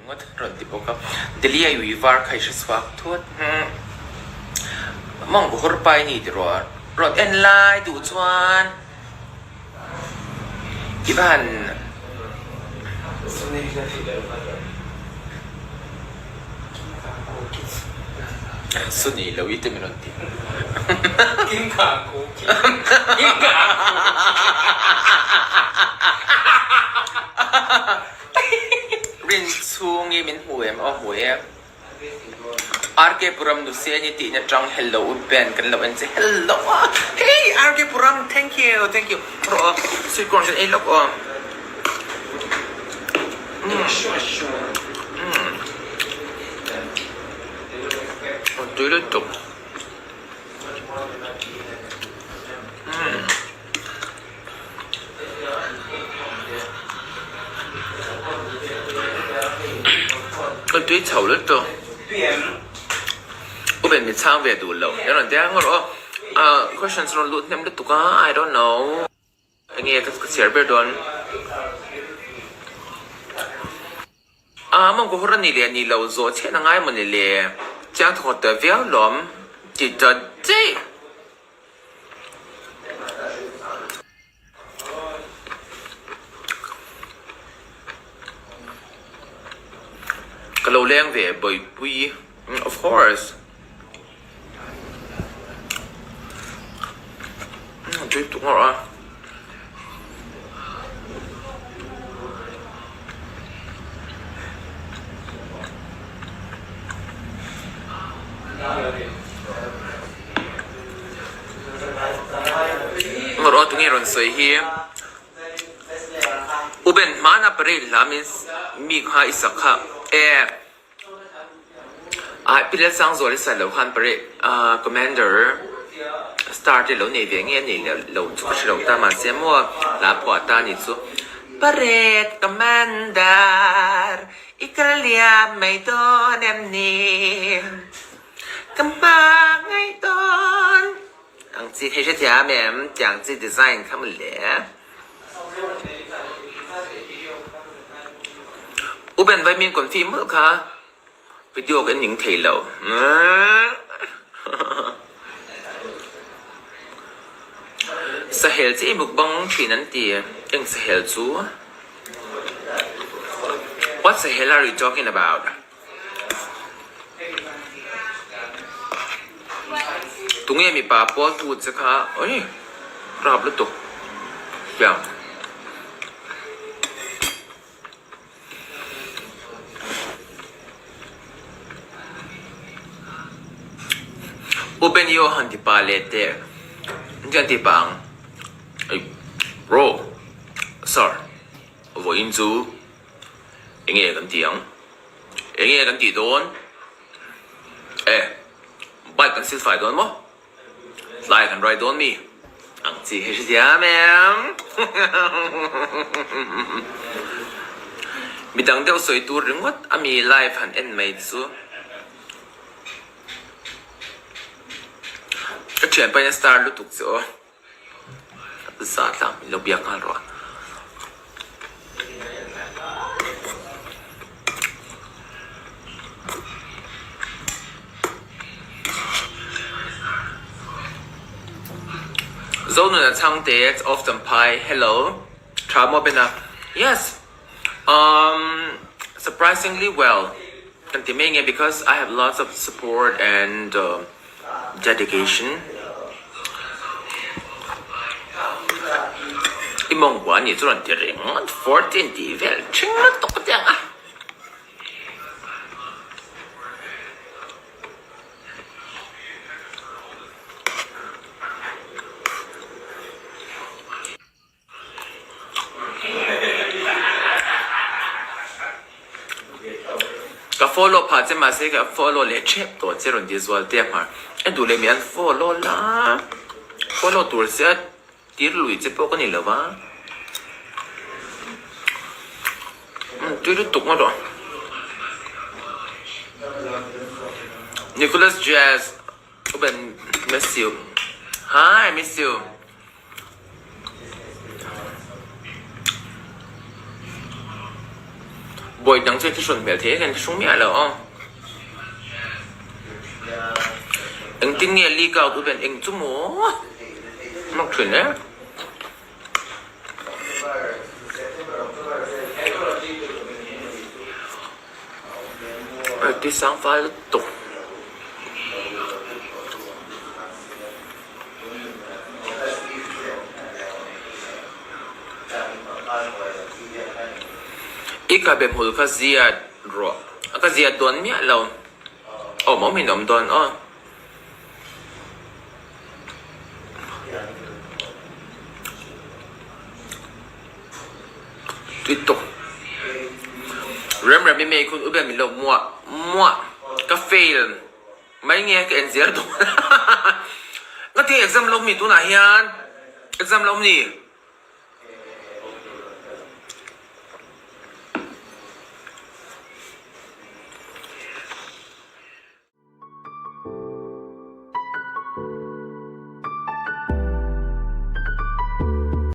ringawt rawn ti bawk a. Delhi a ui var kha i hre chhuak thut. Mawngkaw hur pa i ni tiraw? Rawn en lai duh chuan i va han Suni lo i te min rawn ti. Rin chhungi min hmu em? Aw hmu e. RK Puram Nuseni tihna tang hello u Ben kan lo en che hello a hey RK Puram thank you thank you rawh aw sweet corn kan ei lawk aw umm tui lutuk umm. Ka tui chho lutuk. U Ben mi chhang ve duh lo. I rawn deng rawh aw. Ah questions rawn lut hnem lutuk a, I don't know. Enge ka chhiar ber dawn. Ah mawngkaw hur a ni leh a ni lo zawh chhiat a ngai maw ni le. Chiang thawk ta viau lawm ti ta daih. Ka lo leng ve Bawihpui of course. Tui tuk ngawrh a. Ngawrh aw tunge rawn sawi hi U Ben hmana parade hla min mi kha i sak kha e ah Pi Lalsangzual i sa lo khan parade ah commander star te lo nei ve nge a nei lo chu ka hre lo ta mahse maw hla phuah ta ni chu parade commander i kal liam mai dawn em ni. Ka hma ngaih dawn ang chi hei hrethiam em tiang chi design kha mawle. U Ben Vaimin confi mawlh kha video ka en ning thei lo. Sahel chi i mukbang thin an ti eng sahel chu? What sahel are you talking about? Tunge mipa pawl tu che kha oi rap lutuk piang. U Ben i aw han ti pa leh teh engtin an ti pa ang bro sir vawiin chu Enge kan ti ang? Enge kan tih dawn? E, bike kan silfai dawn maw? Tlai kan ride dawn mi? Ang chi hei hrethiam em? Midang deuh sawi tur ringawt a mi live han en mai chu. Ka thianpa in a star lutuk che aw. Za tlang min lo biak nghal rawh a. Zonun a chhang te of Champhai hello tha maw Ben a yes um surprisingly well kan ti mai nge because I have lots of support and Dedication I mawngkua nih chu rawn ti ringawt 14 tih vel ṭhing lutuk a tiang a. Ka follow phah che mahse ka follow leh ṭhep tawh che rawn ti zual te a hmar e duh leh mi an follow la follow tur che a tir lui che pawh ka ni lo va tui lutuk ngawt rawh Nicholas Jazz Open miss you hi miss you. Bawi dang chu thlahrun hmel thei hian thlahrung miah lo aw. Engtin nge leak out u ben eng chu maw? Mak thin e. Ti sang fal lutuk. I ka be hmul kha ziat rawh. A ka ziat dawn miah lo. Awm awm in awm dawn aw. Tui tuk. Rem rem i mei khun u ber min lo muah muah. Ka fail mai nge ka en zel dawn. Ka ti exam lo mi tunah hian exam lo ni.